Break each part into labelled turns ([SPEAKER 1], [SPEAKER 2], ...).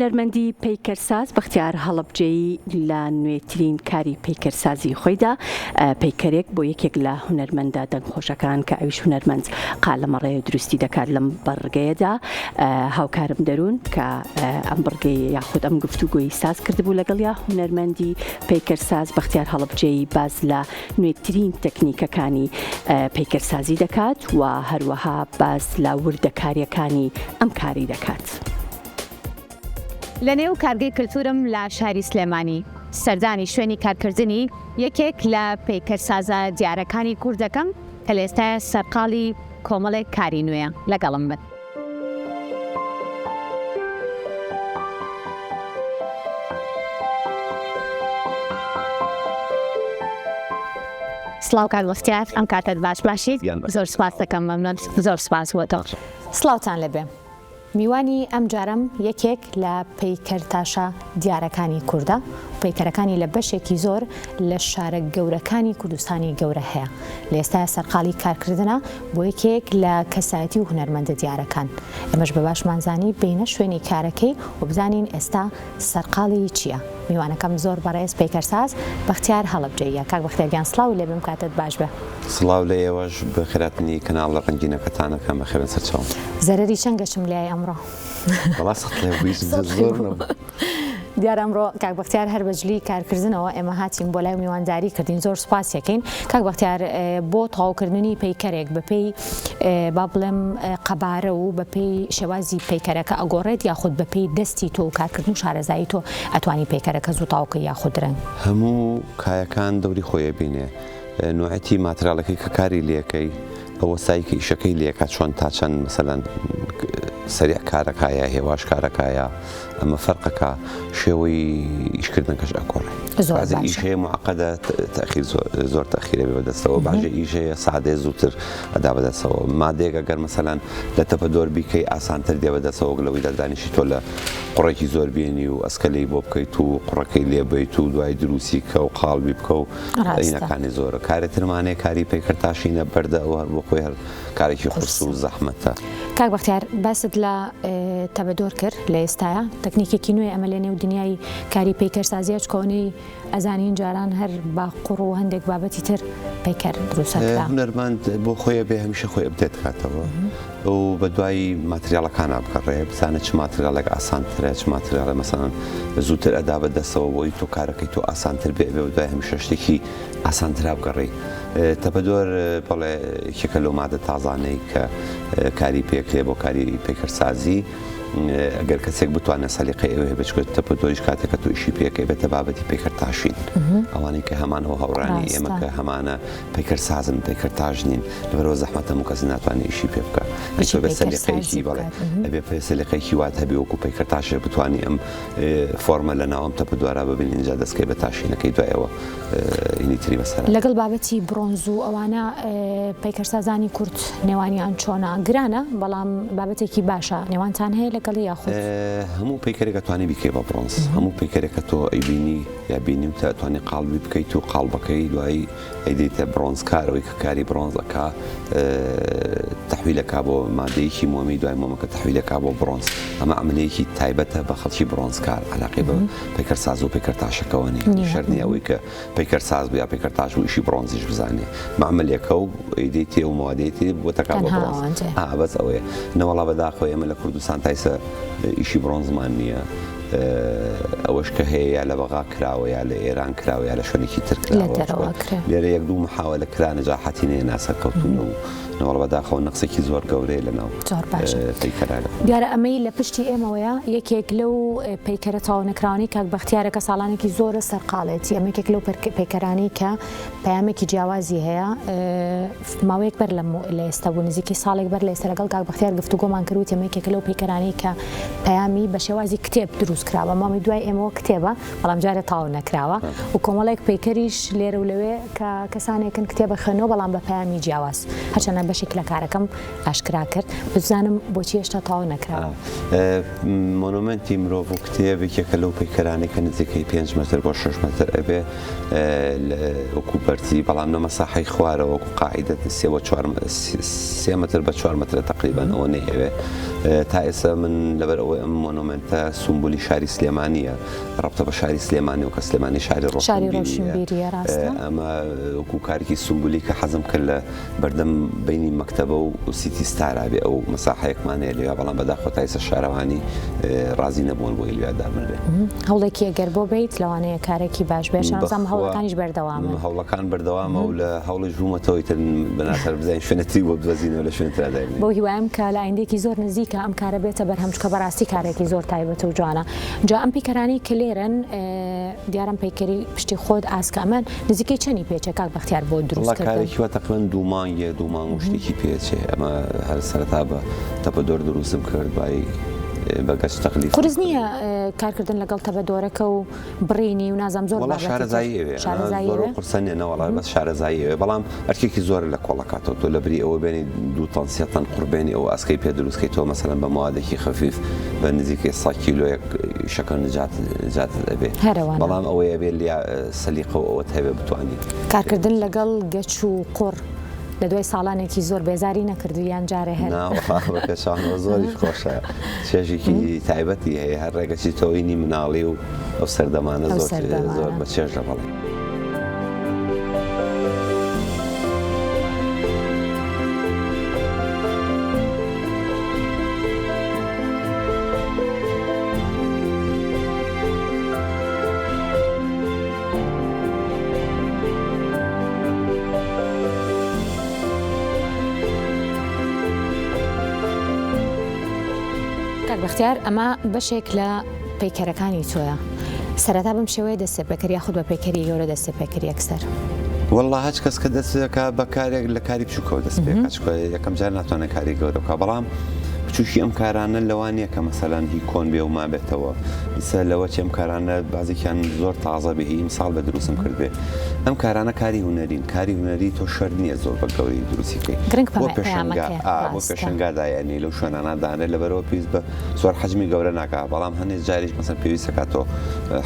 [SPEAKER 1] هونەرمەندی پەیکەرساز بەختیار هەڵەبجەیی لە نوێترین کاری پەیکەرسازی خۆیدا پەیکەرێک بۆ یەکێک لە هونەرمەندە دەنگخۆشەکان کە ئەویش هونەرمەند قالەمەڕێ دروستی دەکات لەم بەڕگەیەدا هاوکارم دەروون کە ئەم بڕگەی یاخود ئەم گفتوگۆی ساز کردبوو لەگەڵیا هونەرمەندی پەیکەرساز بەختیار هەڵەبجەیی باس لە نوێترین تەکنیکەکانی پەیکەرسازی دەکات و هەروەها باس لە وردەکارییەکانی ئەم کارەی دەکات.
[SPEAKER 2] لە نێو کارگەی کلتورم لە شاری سلێمانی، سەردانی شوێنی کارکردنی یەکێک لە پەیکەرسازە دیارەکانی کورد دەکەم کە لە ئێستایا سەرقاڵی کۆمەڵێک کاری نوێیە، لەگەڵم بن. سڵاو کاک بەختیار ئەم کاتەت باش باشیت زۆر سپاس دەکەم مەمنون زۆر سپاس بۆ تۆ. سڵاوتان لێبێ میوانی ئەمجارەم یەکێک لە پەیکەرتاشە دیارەکانی کوردە و پەیکەرەکانی لە بەشێکی زۆر لە شارە گەورەکانی کوردستانی گەورە هەیە لە ئێستایا سەرقاڵی کارکردنە بۆ یەکێک لە کەسایەتی و هونەرمەندە دیارەکان ئێمەش بە باشمان زانی بێینە شوێنی کارەکەی و بزانین ئێستا سەرقاڵی چییە میوانەکەم زۆر بەڕێز پەیکەرساز بەختیار هەڵەبجەییە کاک بەختیار گیان سڵاو لێ بم کاتت باش بێ.
[SPEAKER 3] سڵاو لە ئێوەش بەخێراتنی کەناڵە ڕەنگینەکەتان ئەکەم بەخێربێن سەرچاوم.
[SPEAKER 2] زەرەری چەند گەشم لای ئەمڕۆ؟
[SPEAKER 3] وەڵا سەتڵێ بوو هیچ زۆر نەبوو.
[SPEAKER 2] دیارە ئەمڕۆ کاک بەختیار هەر بە جلی کارکردنەوە ئێمە هاتین بۆ لای میوانداری کردین زۆر سوپاسیەکەین کاک بەختیار بۆ تەواوکردنی پەیکەرێک بەپێی با بڵێم قەبارە و بەپێی شێوازی پەیکەرەکە ئەگۆڕێت یاخود بەپێی دەستی تۆ و کارکردن و شارەزایی تۆ ئەتوانی پەیکەرەکە زوو تەواوکەی یاخود درەنگ؟
[SPEAKER 3] هەموو کایەکان دەوری خۆی ئەبینێ نوعەتی ماتریاڵەکەی کە کاری لێکەی ئەوە سای کە ئیشەکەی لێکا چۆن تا چەند مەسەلەن سەریع کارەکا یا هێواش کارەکا یا ئەمە فەرقەکە شێوەی ئیشکردنەکەش ئەگۆڕێ
[SPEAKER 2] زۆر
[SPEAKER 3] بەعزێ
[SPEAKER 2] باشە.
[SPEAKER 3] ئیش هەیە معقدە تەخیر زۆر تەخیرە بێ بەدەستەوە بەعزێ ئیش هەیە سادەیە زووتر ئەدا بەدەستەوە مادەیەک ئەگەر مەسەلەن لە تەپەدۆر بیکەی ئاسانتر دێ بەدەستەوە وەک لەوەی دادانیشی تۆ لە قوڕێکی زۆر بێنی و ئەسکەلەی بۆ بکەیت و قوڕەکەی لێ بەیت و دوای دروستی کە و قاڵبی بکە و
[SPEAKER 2] ڕاستە.
[SPEAKER 3] ئینەکانی زۆرە کارێ ترمان هەیە کاری پەیکەرتاشینە بەردە ئەوە هەر بۆ خۆی هەر کارێکی قورس و زەحمەتە.
[SPEAKER 2] کاک بەختیار باست لە تەبەدۆر کرد لە ئێستایا تەکنیکێکی نوێ ئەمە لە نێو دنیای کاری پەیکەرسازیە چکۆنەی ئەزانین جاران هەر بە قوڕ و هەندێک بابەتی تر پەیکەر دروست ئەکرا.
[SPEAKER 3] هونەرمەند بۆ خۆی ئەبێ هەمیشە خۆی update کاتەوە و بە دوای ماتریاڵەکانا بگەڕێ بزانێ چ ماتریاڵێک ئاسانترە چ ماتریاڵێ مەسەلەن زووتر ئەدا بە دەستەوە بۆی تۆ کارەکەی تۆ ئاسانتر بێ ئەبێ بە دوای هەمیشە شتێکی ئاسانترا بگەڕێی تەپەدۆر بەڵێ یەکێکە لەو مادە تازانەی کە کاری پێکرێ بۆ کاری پەیکەرسازی ئەگەر کەسێک بتوانێت سەلیقەی ئەوێ هەبێت چونکە تەپەدۆریش کاتێک کە تۆ ئیشی پێکەی بێتە بابەتی پەیکەرتاشین ئەوانەی کە هەمان ئەو هاوڕانی ئێمە کە هەمانە پەیکەرسازن پەیکەرتاش نین لەبەرئەوە زەحمەتە هەموو کەس ناتوانێت ئیشی پێ بکا
[SPEAKER 2] ئیشی
[SPEAKER 3] ئەتۆ بێ
[SPEAKER 2] پەیکەرسازی
[SPEAKER 3] سەلیقەیەکی بەڵێ
[SPEAKER 2] بکات
[SPEAKER 3] ئەبێ پێ سەلیقەیەکی وات هەبێ وەکو پەیکەرتاشێک بتوانی ئەم فۆرمە لە ناو ئەم تەپە دوارا ببینی ئینجا دەست کەی بە تاشینەکەی دوای ئەوە هینی تری بەسەرا.
[SPEAKER 2] لەگەڵ بابەتی برۆنز و ئەوانە پەیکەرسازانی کورد نێوانیان چۆنە؟ گرانە بەڵام بابەتێکی باشە نێوانتان هەیە لەگەڵی یاخود؟
[SPEAKER 3] هەموو پەیکەرێک ئەتوانی بیکەی بە برۆنز هەموو پەیکەرێک کە تۆ ئەیبینی یا بینیوتە ئەتوانی قاڵبی بکەیت و قاڵبەکەی دوایی ئەیدەیتە برۆنزکار ئەوەی کە کاری برۆنز ئەکا تەحویل ئەکا بۆ مادەیەکی مۆمی دوای مۆمەکە تەحویل ئەکا بۆ برۆنز ئەمە عەمەلیەکی تایبەتە بە خەڵکی برۆنزکار عەلاقەی بە پەیکەرساز و پەیکەرتاشەکەوە نییە شەرت نییە ئەوەی کە پەیکەرساز بوو یا پەیکەرتاش بوو ئیشی برۆنزیش بزانێ مەعمەلێکە و ئەیدەیتێ و مادەیەتی بۆ تەکا بۆ برۆنز ئا بەس ئەوەیە نەوەڵا بەداخەوە ئێمە لە کوردستان تایسە ئیشی برۆنزمان نییە ئەوەش کە هەیە یا لە بەغا کراوە یا لە ئێران کراوە یا لە شوێنێکی تر کراوە لێرە یەک دوو محاوەلە کرا نەجاحەتی نەیە ناسەرکەوتوون و نەوەڵا بەداخەوە نەقسێکی زۆر گەورەیە لە ناو
[SPEAKER 2] زۆر باشە
[SPEAKER 3] پەیکەرە لە
[SPEAKER 2] دیارە ئەمەی لە پشتی ئێمەوەیە یەکێک لەو پەیکەرە تەواو نەکراوانەی کاک بەختیارە کە ساڵانێکی زۆرە سەرقاڵێتی ئەمە یەکێک لەو پەیکەرانەی کە پەیامێکی جیاوازی هەیە ماوەیەک بەر لەم لە ئێستا بوو نزیکەی ساڵێک بەر لە ئێستا لەگەڵ کاک بەختیار گفتوگۆمان کرد وتی ئەمە یەکێکە لەو پەیکەرانەی کە پەیامی بە شێوازی کتێب دروست کراوە مامی دوای ئێمەوە کتێبە بەڵام جارێ تەواو نەکراوە و کۆمەڵێک پەیکەریش لێرە و لەوێ کە کەسانێکن کتێبە خوێنەوە بەڵام بە پەیامی جیاواز هەرچەندە بەشێک لە کارەکەم ئاشکرا کرد بزانم بۆچی هێشتا تەواو نەکراوە.
[SPEAKER 3] مۆنۆمێنتی مرۆڤ و کتێب یەکێکە لەو پەیکەرانەی کە نزیکەی پێنج مەتر بۆ شەش مەتر ئەبێ وەکو بەرزی بەڵام لە مەساحەی خوارەوە وەکو قاعیدە سێ بۆ چوار سێ مەتر بە چوار مەترە تەقریبەن ئەوە نەیەوێ. تا ئێستا من لەبەر ئەوەی ئەم مۆنۆمێنتە سومبولی شاری سلێمانییە، ڕەبتە بە شاری سلێمانیەوە کە سلێمانی شاری ڕۆشنبیرییە، ئەمە وەکو کارێکی سومبولی کە حەزم کرد لە بەردەم بینی مەکتەبە و سیتی ستارا بێ ئەو مەساحەیەکمان هەیە لەوێ، بەڵام بەداخەوە تا ئێستا شارەوانی ڕازی نەبوون بۆی لەوێ دابنرێ.
[SPEAKER 2] هەوڵێکی ئەگەر بۆ بیت لەوانەیە کارێکی باش بێ، شانزام هەوڵەکانیش بەردەوامن.
[SPEAKER 3] هەوڵەکان بەردەوامە و لە هەوڵیش بوومەتەوە ئیتر بە ناچار بزانین شوێنە تری بۆ بدۆزینەوە لە شوێنە ترا دایبنێین.
[SPEAKER 2] بەو هیوایەم کە لە ئایندەیەکی زۆر نزیکا ئەم کارە بێتە بەرهەم چونکە بەڕاستی کارێکی زۆر تایبەت و جوانە. جا ئەم پەیکەرانەی کە لێرەن دیارم پەیکەری پشتی خۆت ئاسکە ئەمە نزیکەی چەنی پێچێ کاک بەختیار بۆ دروست
[SPEAKER 3] کردن؟ وەڵا کارێکی وا تەقریبەن دوو مانگێ دوو مانگ و شتێکی پێچێ ئەمە هەر سەرەتا بە تەپەدۆر دروستم کرد دوایی بە گەچ تەغلیفم
[SPEAKER 2] قورس نییە کارکردن لەگەڵ تەپەدۆرەکە و بڕینی و نازانم زۆر
[SPEAKER 3] وەڵا
[SPEAKER 2] بابەتی تر
[SPEAKER 3] شارەزایی ئەوێ
[SPEAKER 2] شارەزایی
[SPEAKER 3] زۆر
[SPEAKER 2] ئەوێ؟
[SPEAKER 3] قورسە نییە نەوەڵا بەس شارەزایی ئەوێ بەڵام ئەرکێکی زۆرە لە کۆڵەکاتەوە تۆ لەبری ئەوە بێنی دوو تەن سێ تەن قوڕ بێنی ئەو ئاسکەی پێ دروست کەی تۆ مەسەلەن بە مەوادێکی خەفیف بە نزیکەی سە کیلۆیەک ئیشەکە نجات نجاتت ئەبێ
[SPEAKER 2] هەرەوانە.
[SPEAKER 3] بەڵام ئەوەی ئەبێ لیا سەلیقە و ئەوەت هەبێ بتوانی
[SPEAKER 2] کارکردن لەگەڵ گەچ و قوڕ لە دوای ساڵانێکی زۆر بێزاری نەکردووی یان جارێ هەر؟
[SPEAKER 3] نا وەڵا بە پێچەوانەوە زۆریش خۆشە چێژێکی تایبەتی هەیە هەر ڕێگەچیتەوەینی مناڵی و ئەو سەردەمانە
[SPEAKER 2] ئەو
[SPEAKER 3] زۆر
[SPEAKER 2] سەردەمانە.
[SPEAKER 3] زۆر بە چێژە بەڵێ.
[SPEAKER 2] کاک بەختیار ئەمە بەشێک لە پەیکەرەکانی تۆیە سەرەتا بەم شێوەیە دەست پێکرد یاخود بە پەیکەری گەورە دەست پێکرد یەکسەر؟
[SPEAKER 3] وەڵا هەچ کەس کە دەست دەکا بە کارێک لە کاری بچووکەوە دەست پێ ئەکا چونکە یەکەم جار ناتوانێت کاری گەورە بکا بەڵام بچووکی ئەم کارانە لەوە نییە کە مەسەلەن هی کۆن بێ و مابێتەوە ئیسە لەوە چی ئەم کارانە بازێکیان زۆر تازە بێ هی ئیمساڵ بێ دروستم کرد بێ ئەم کارانە کاری هونەرین کاری هونەری تۆ شەرت نییە زۆر بە گەورەی دروستی بکەی
[SPEAKER 2] گرنگ
[SPEAKER 3] بۆ پێشەنگا
[SPEAKER 2] پەیامەکەیە
[SPEAKER 3] ئا بۆ
[SPEAKER 2] ڕاستە.
[SPEAKER 3] پێشەنگا دایەنی لەو شوێنانە دانرێت لەبەرەوە پێویست بە زۆر حەجمی گەورە ناکا بەڵام هەنێ جاریش مەسەن پێویست دەکات تۆ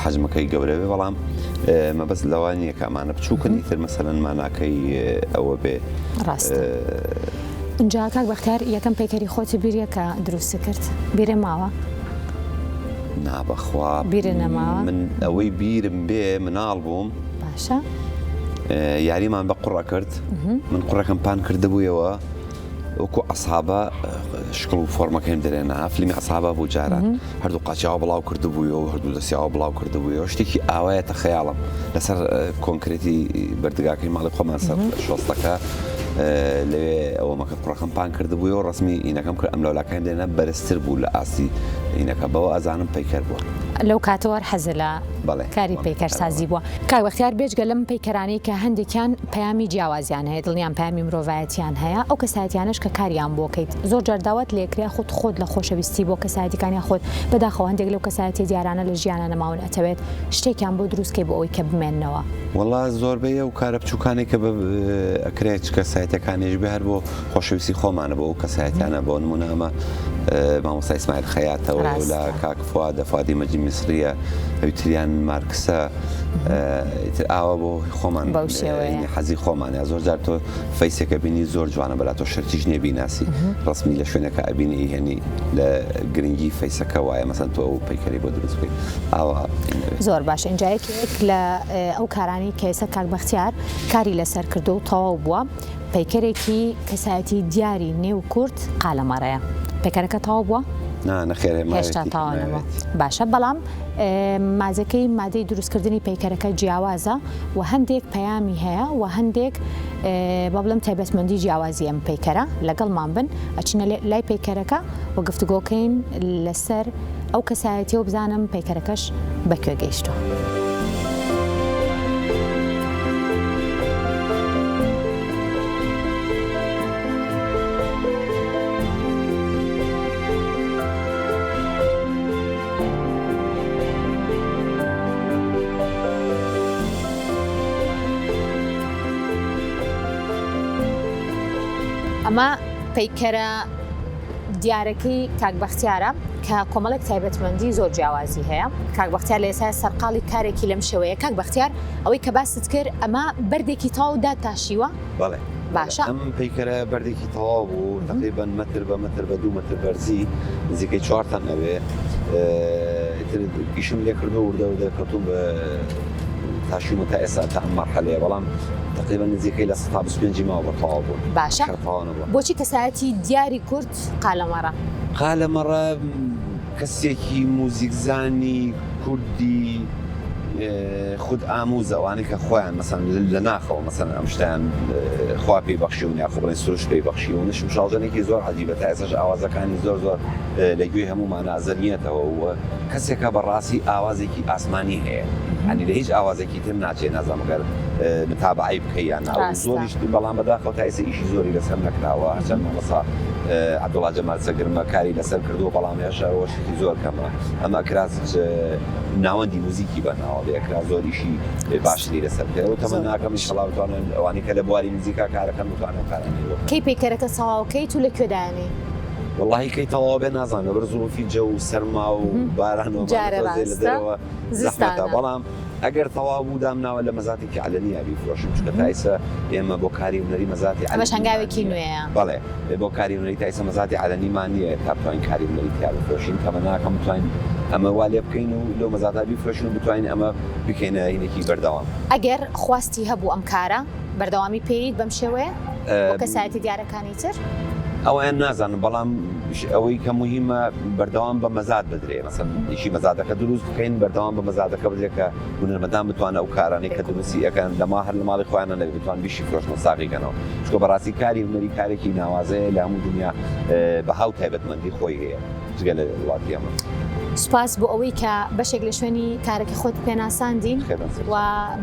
[SPEAKER 3] حەجمەکەی گەورە بێ بەڵام مەبەست لەوە نییە کە ئەمانە بچووکن ئیتر مەسەلەن ماناکەی ئەوە بێ
[SPEAKER 2] ڕاستە. ئینجا کاک بەختیار یەکەم پەیکەری خۆتی بیریە کە دروست کرد بیرێ ماوە؟
[SPEAKER 3] نا بەخوا
[SPEAKER 2] بیرێ نەماوە؟
[SPEAKER 3] من ئەوەی بیرم بێ مناڵ بووم
[SPEAKER 2] باشە
[SPEAKER 3] یاریمان بە قوڕ ئەکرد من قوڕەکەم پان کردبوویەوە وەکو عەسابە شکڵ و فۆرمەکەیم دەرێنا فلیمی عەسابە بوو جاران هەردوو قاچیاوە بڵاو کردبوویەوە هەردوو دەستیاوە بڵاو کردبوویەوە شتێکی ئاوایەتە خەیاڵم لەسەر کۆنکرێتی بەردگاکەی ماڵی خۆمان سەر شۆستەکە لەوێ ئەوەمەکە قوڕەکەم پان کردبوویەوە ڕسمی ئینەکەم کرد ئەم لەولاکان دێنە بەرزتر بوو لە ئاستی ئینەکە بەوە ئەزانم پەیکەر بووە.
[SPEAKER 2] لەو کاتەوە حەزت لە کاری پەیکەرسازی بووە. کاک بەختیار بێجگە لەم پەیکەرانەی کە هەندێکیان پەیامی جیاوازیان هەیە دڵنیام پەیامی مرۆڤایەتیان هەیە ئەو کەسایەتیانەش کە کاریان بۆ کەیت زۆر جار داوات لێکرێ یاخود خۆت لە خۆشەویستی بۆ کەسایەتیکان یاخود بەداخەوە هەندێک لەو کەسایەتیە دیارانە لە ژیانا نەماون ئەتەوێت شتێکیان بۆ دروست کەی بۆ ئەوەی کە بمێننەوە.
[SPEAKER 3] وەڵا زۆربەی ئەو کارە بچوکانەی کە ئەکرێ چ کەسایەتیەکانیش بێ هەر بۆ خۆشەویستی خۆمانە بۆ ئەو کەسایەتیانە بۆ نمونە ئەمە مامۆستا ئیسماعیل خەیاتەوە لە کاک فوادە فوادی مەجید میسریە ئەوی تریان مارکسە ئیتر ئاوا بۆ خۆمان
[SPEAKER 2] بەو شێوەیە
[SPEAKER 3] حەزی خۆمان یا زۆر جار تۆ فەیسێکە بینی زۆر جوانە بەلا تۆ شەرتیش نییە بیناسی ڕسمی لە شوێنەکە ئەبینی ئەیهێنی لە گرنگی فەیسەکە وایە مەسەن تۆ ئەو پەیکەری بۆ دروست بکەیت ئاوا
[SPEAKER 2] زۆر باش ئینجا یەکێک لە ئەو کارانی کە ئێستا کاک بەختیار کاری لەسەر کردو و تەواو بووە پەیکەرێکی کەسایەتی دیاری نێو کورد قالەمەڕەیە. پەیکەرەکە تەواو بووە؟
[SPEAKER 3] نا نەخێر
[SPEAKER 2] هێشتا تەواو نەبووە. باشە بەڵام مادەکەی مادەی دروستکردنی پەیکەرەکە جیاوازە و هەندێک پەیامی هەیە و هەندێک با بڵێم تایبەتمەندی جیاوازی ئەم پەیکەرە لەگەڵمان بن ئەچینە لای پەیکەرەکە و گفتوگۆکەین لەسەر ئەو کەسایەتیە و بزانم پەیکەرەکەش بەکوێ گەیشتووە. ئەمە پەیکەرە دیارەکەی کاک بەختیارە کە کۆمەڵێک تایبەتمەندی زۆر جیاوازی هەیە کاک بەختیار لە ئێستا سەرقاڵی کارێکی لەم شێوەیە کاک بەختیار ئەوەی کە باست کرد ئەمە بەردێکی تەواو داتاشیوە
[SPEAKER 3] بەڵێ.
[SPEAKER 2] باشە.
[SPEAKER 3] ئەم پەیکەرە بەردێکی تەواو بوو تقریبا مەتر بە مەتر بە دوو مەتر بەرزی نزیکەی چوار تەن ئەبێ ئیتر ئیشم لێ کردو وردە وردە کەوتوم بە تاشیومە تا ئێستا تا ئەم مەرحەلەیە بەڵام تقریبا نزیکەی 25% ماوە بە تەواو بوون
[SPEAKER 2] باشە
[SPEAKER 3] هەر تەواو نەبووە.
[SPEAKER 2] بۆچی کەسایەتی دیاری کورد قالەمەڕە؟
[SPEAKER 3] قالەمەڕە کەسێکی موزیکزانی کوردی خود ئاموز ئەوانەی کە خۆیان مەسەن لە ناخەوە مەسەن ئەم شتیان خوا پێی بەخشیون یاخۆ بڵێن سروشت پێی بەخشیون شمشاڵژەنێکی زۆر عەجیبە تا ئێستاش ئاوازەکانی زۆر زۆر لە گوێی هەموومان ئەزەنیەتەوە و کەسێکە بەڕاستی ئاوازێکی ئاسمانی هەیە هەنی لە هیچ ئاوازێکی تر ناچێ نازانم گەر متابعەی بکەی یان نا زۆریش بەڵام بەداخەوە تا ئێستا ئیشی زۆری لەسەر نەکراوە هەرچەند مامۆستا عەبدوڵا جەمال سەگرمە کاری لەسەر کردووە بەڵام هێشتا ئەوەشێکی زۆر کەمە ئەمە ئەکرا ناوەندی موزیکی بە ناوە بێ ئەکرا زۆر ئیشی باشتری لەسەر بکرێ و تەمەناکەم ئینشەڵا بتوانن ئەوانەی کە لە بواری موزیکا کارەکەن بتوانن ئەو کارانەی بۆ بکەن.
[SPEAKER 2] کەی پەیکەرەکە تەواو کەیت و لە کوێ دایەنێی؟
[SPEAKER 3] وەڵاهی کەی تەواو بێ نازانم لەبەر زروفی جەو و سەرما و باران و
[SPEAKER 2] جارێ
[SPEAKER 3] ئەمانە تۆزێ لە
[SPEAKER 2] ڕاستە
[SPEAKER 3] دەرەوە زەحمەتە
[SPEAKER 2] زستانە.
[SPEAKER 3] بەڵام ئەگەر تەواو بوو دامناوە لە مەزاتێکی عەلەنیا بیفرۆشم چونکە تا ئیسە ئێمە بۆ کاری هونەری مەزاتی
[SPEAKER 2] ئەمەش
[SPEAKER 3] عەلەنیمان
[SPEAKER 2] هەنگاوێکی
[SPEAKER 3] نییە
[SPEAKER 2] نوێیە.
[SPEAKER 3] بەڵێ بۆ کاری هونەری تا ئیسە مەزاتی عەلەنیمان نییە تا بتوانین کاری هونەری تیا بفرۆشین تەمەناکەم بتوانین ئەمە وا لێ بکەین و لەو مەزاتا بیفرۆشین و بتوانین ئەمە بکەینە هینێکی بەردەوام.
[SPEAKER 2] ئەگەر خواستی هەبوو ئەم کارە بەردەوامی پێیت بەم شێوەیە بۆ کەسایەتی دیارەکانی تر؟
[SPEAKER 3] ئەوەیان نازانم بەڵام ئەوەی کە موهیمە بەردەوام بە مەزاد بدرێ مەسەن ئیشی مەزادەکە دروست بکەین بەردەوام بە مەزادەکە بدرێ کە هونەرمەندان بتوانن ئەو کارانەی کە دروستی ئەکەن لە ما هەر لە ماڵی خۆیانە نەبێ بتوان بیشی فرۆشن و ساغی کەنەوە چونکە بەڕاستی کاری هونەری کارێکی ناوازەیە لە هەموو دنیا بەها و تایبەتمەندی خۆی هەیە جگە لە وڵاتی ئێمە.
[SPEAKER 2] سوپاس بۆ ئەوەی کە بەشێک لە شوێنی کارەکەی خۆت پێناساندین و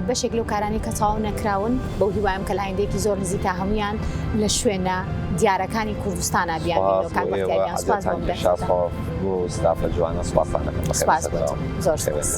[SPEAKER 2] بەشێک لەو کارانەی کە تەواو نەکراون بەو هیوایم کە لە ئایندەیەکی زۆر نزیکا هەمویان لە شوێنە دیارەکانی کوردستانا بیانبینەوە کاک بەختیار گیان سوپاس بۆ ئەم دەرفەتە.
[SPEAKER 3] بۆ ستافە جوانە سوپاستان دەکەم.
[SPEAKER 2] سوپاس بۆ تۆ زۆر سوپاس.